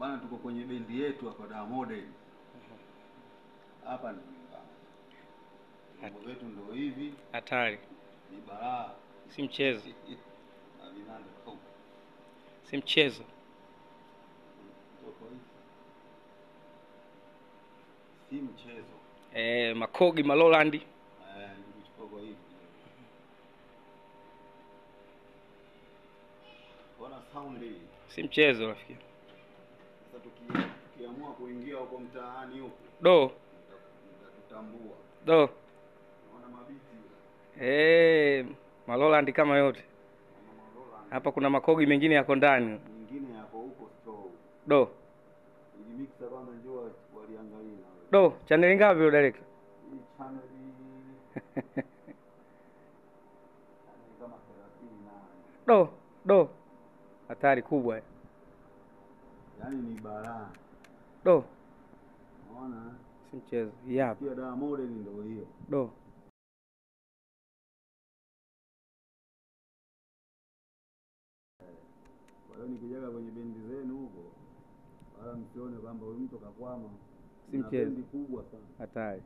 Bana, tuko kwenye bendi yetu hapa Dar Modern. Hapa ni nyumbani. Mambo yetu ndio hivi. Hatari. Ni balaa. Si mchezo. Na vinanda huko. Si mchezo. Si mchezo. Makogi Maloland. Nilichukua hivi. Bwana sound hii. Si mchezo rafiki. Sasa tukiamua kuingia huko mtaani huko. Do. Mtatutambua. Do. Unaona mabiti. Maloland kama yote. Hapa kuna makogi mengine yako ndani. Mengine yako huko store. Do. Ili mixer kwanza njoo waliangalia. Do, channel ngapi wewe director? Hii channel kama 38. Do, do. Hatari kubwa. Yaani ni balaa. Do. Unaona? Si mchezo. Hii hapa. Pia Dar Modern ndio hiyo. Do. Kwa hiyo nikijaga kwenye bendi zenu huko wala msione kwamba huyu mtu kakwama. Si mchezo. Bendi kubwa sana. Hatari.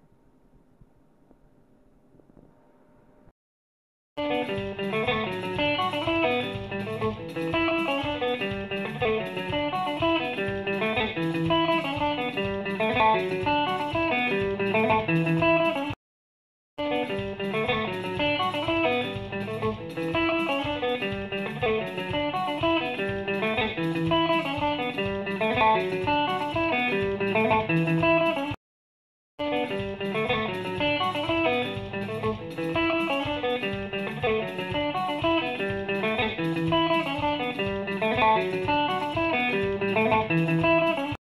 Thank you.